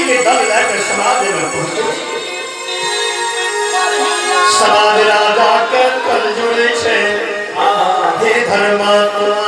के दल लए के समाज में पहुंचे। समाज राजा के कल जुड़े छे, हे धर्मात्मा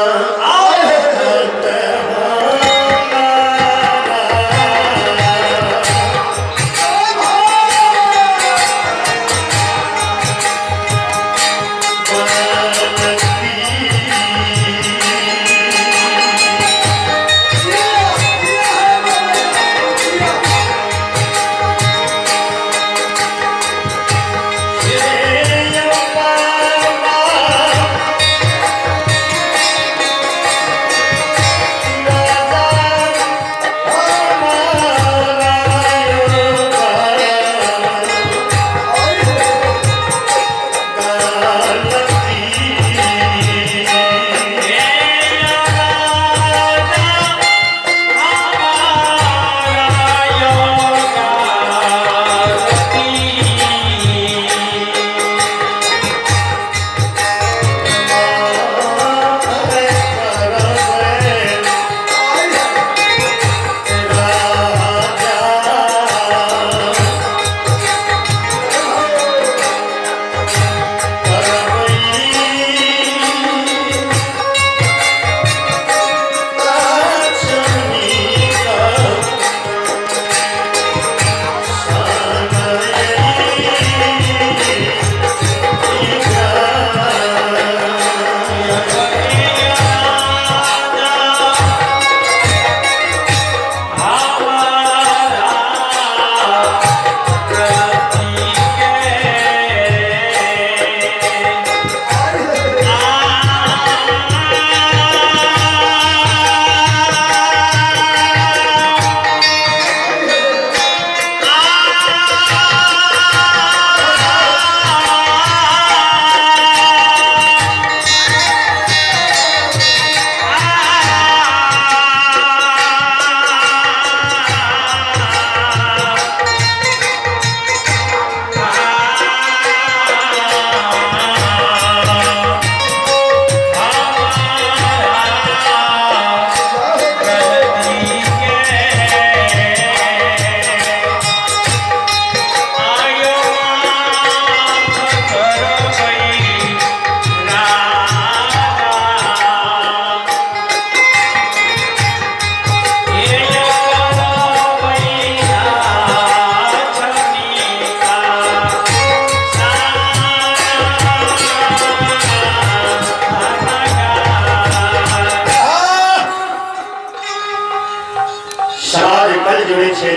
समाज कल जुड़े छे,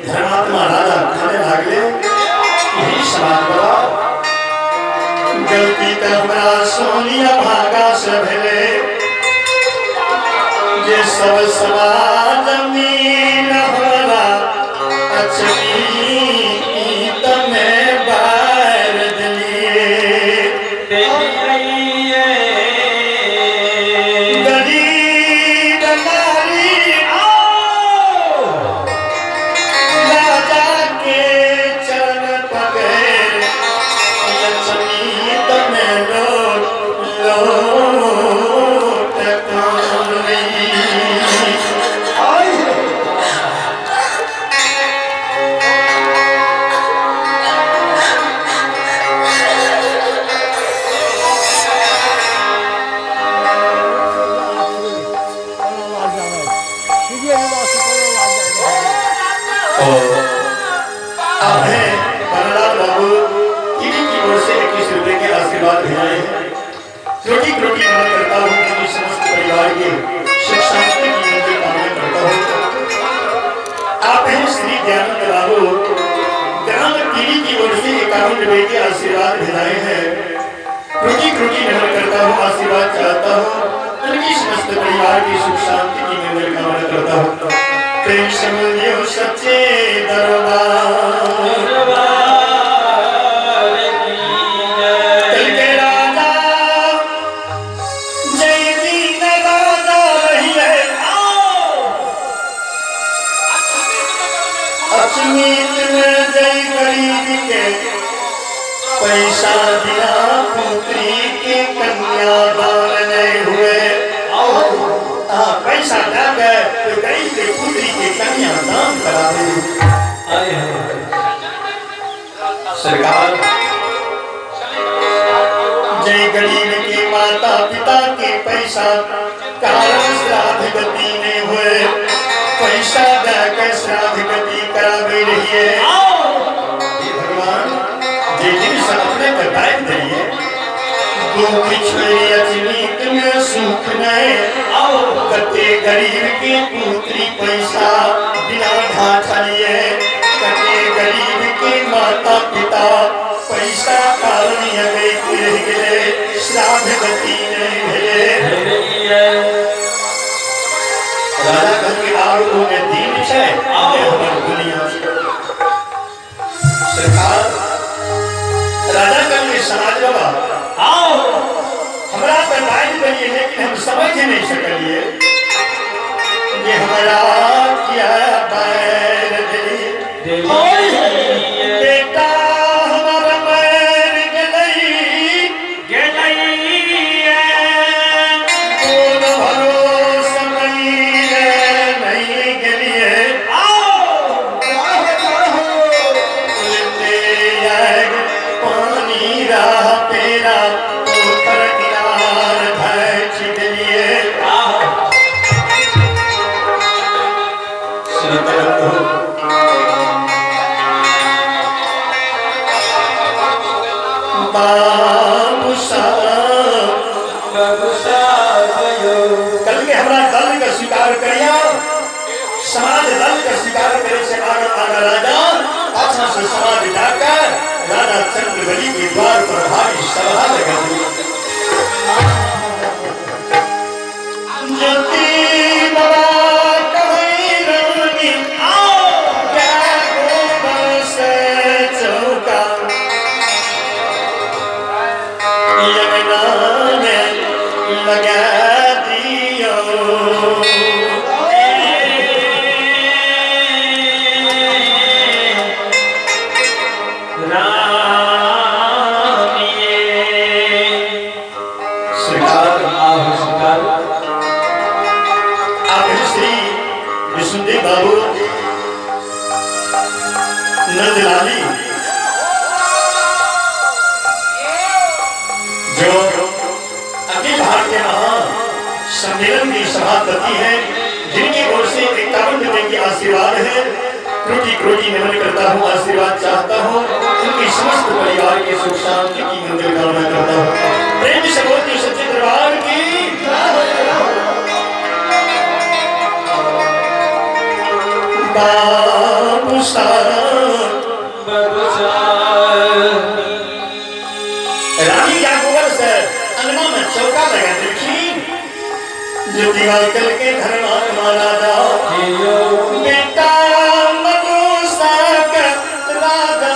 धर्मात्मा राजा खाने लागले यही समाज बड़ा गलती त हमरा सोनिया भागा से भेले जे सब समाज मीन हमरा अछमी तमे बार दिलिए। गरीब नारी राजा के चरण पकड़ लक्ष्मी तमे लोट लोट कांवरी। अब है प्रहलाद बाबू टीवी की ओर से 21 रुपए के आशीर्वाद भेजे हैं। त्रुटि त्रुटि नमन करता हूँ, क्योंकि समस्त परिवार के सुख शांति की मंजिल कामना करता हूँ। आप हैं श्री ज्ञानंद बाबू ग्राम टीवी की ओर से 51 रुपए के आशीर्वाद भेजाए हैं। त्रुटि त्रुटि नमन करता हूँ, आशीर्वाद चाहता हूँ, उनकी समस्त परिवार की सुख शांति की मंगल कामना करता हूँ। प्रेम से बोलियो सच्चे दरबार। कल के राजा जय दीन राजा रहिए, अचमीत में जय गरीब के पैसा बिना पुत्री के कन्या दान नहीं हुए। हाँ, पैसा जाकर तो गरीब के पुत्री के कन्या दान करा दे। सरकार जय गरीब के माता पिता के पैसा कारण श्राद्ध गति नहीं हुए, पैसा देकर श्राद्ध गति करावे रहिए। हे भगवान, जे दिन से अपने के दायित्व दिए, दुख छोड़ी अजनीत में सुख नहीं। कते गरीब के पुत्री पैसा बिना ढांचा लिए, कते गरीब के माता पिता पैसा कारण अगैत रह गेले, श्राद्ध गति नहीं भेले। राजा कहलकै आर ओ ने दीन छै, ने हमर दुनिया छै। सरकार राजा कहलकै समाज बाबा हमरा तऽ बाजि देलियै, लेकिन हम समझ नहीं सकलियै जे हमरा किया बैर देलियै। बेटा हमर मरि गेलै, कोन भरोस मरि नहीं गेलियै। उलटे आग पानी राह पेरा पोखर किनार भैंस गेलियै। श्रोता बाबू साहब, कल के हमरा दल के स्वीकार करिया। समाज दल के स्वीकार करे से आगा आगा राजा, पाछा से समाज जाकर राजा चंद्रबली के द्वार पर भारी सभा लगा दी। ज्योति बाबा कहीं रानी क्या गोबर से चौका यमुना में लगा दियो। सरकार आप श्री विष्णुदेव बाबू नंदलाली, जो अखिल भारतीय महासम्मेलन की सभापति हैं, जिनकी ओर से 51 रुपए की आशीर्वाद है, कोटि कोटि नमन करता हूँ, आशीर्वाद चाहता हूँ, उनकी समस्त परिवार की सुख शांति की मंगल कामना करता हूँ। प्रेम से बोलती सच्चे दरबार की। बाबू साहब रानी क्या गोबर से अंगना में चौका लगा देखी, जो दिवाकर के धर्मात्मा राजा बेटा मधुसा के राजा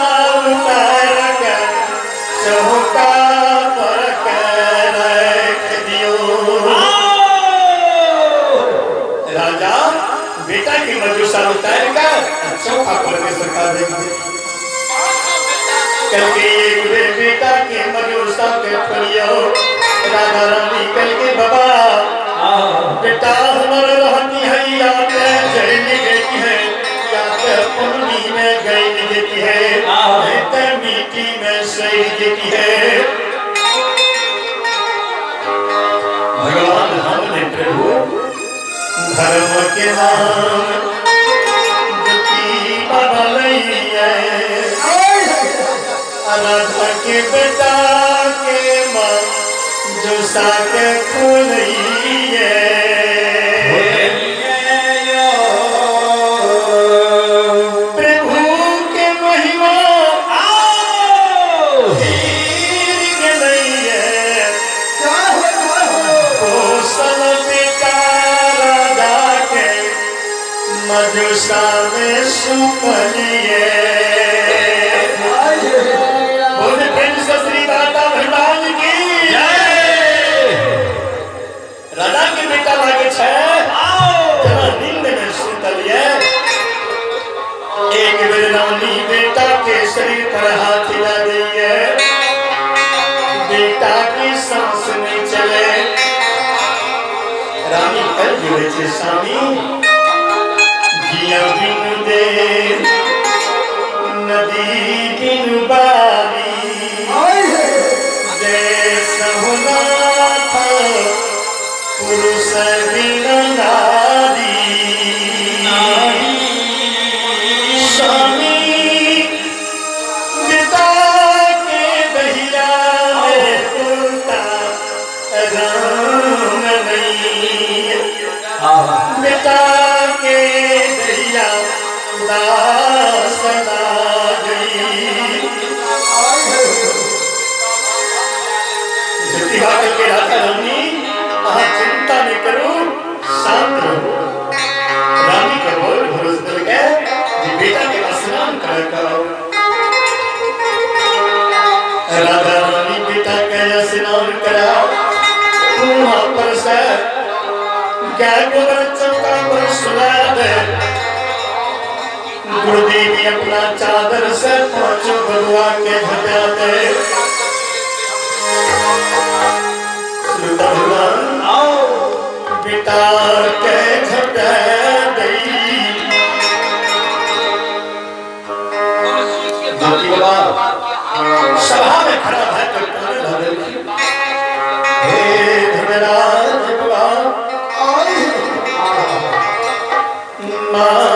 उतार के चौका पर के रख दियो। राजा बेटा की मजूसा उतार कर चौका पर के सरकार देख दे। कल के एक बेर बेटा के मजूसा के खोलियो। राधा रानी कल के बाबा बेटा हमर रहती है, या ते जैन देती है, या ते पुण्य में गैन देती है, नहीं ते मिट्टी में सही देती है। भगवान हमने प्रभु धर्म के नाम ज्योति बाबा लइए, राधा के बेटा के माँ जो साके खोलिए। प्रभु के महिमा हीर गेलैये, कौशल बेटा राजा के मधुसा में सुतलिए। बोल प्रेम से श्री दाता भगवान की। राजा के बेटा लागे छे जना नींद में सुतलिए। एक बेर रानी बेटा के शरीर पर हाथ हिला दिए, बेटा की सांस नहीं चले। रानी कल जुड़े छे स्वामी जिया बिनु दे नदी बिनु बारी जय सहुनाथ पुरुष बिन नारी स्वामी पिता के दहिया में पुता राम नहीं बेटा के दहिया उदास गई ज्योतिबा के राधा रानी अहाँ चिंता नहीं करू शांत रहो रानी के बोल भरोस दिल के जे बेटा के स्नान कर का राधा रानी बेटा के स्नान कराओ कुआं पर से गाय गोबर चौका पर सुना दे गुरुदेव अपना चादर से पांचों बबुआ के झटा दे श्रोता भगवान आओ बेटा के झटा दे ज्योति बाबा सभा में खड़ा भय कर कान धर हे धर्मराज बाबा माँ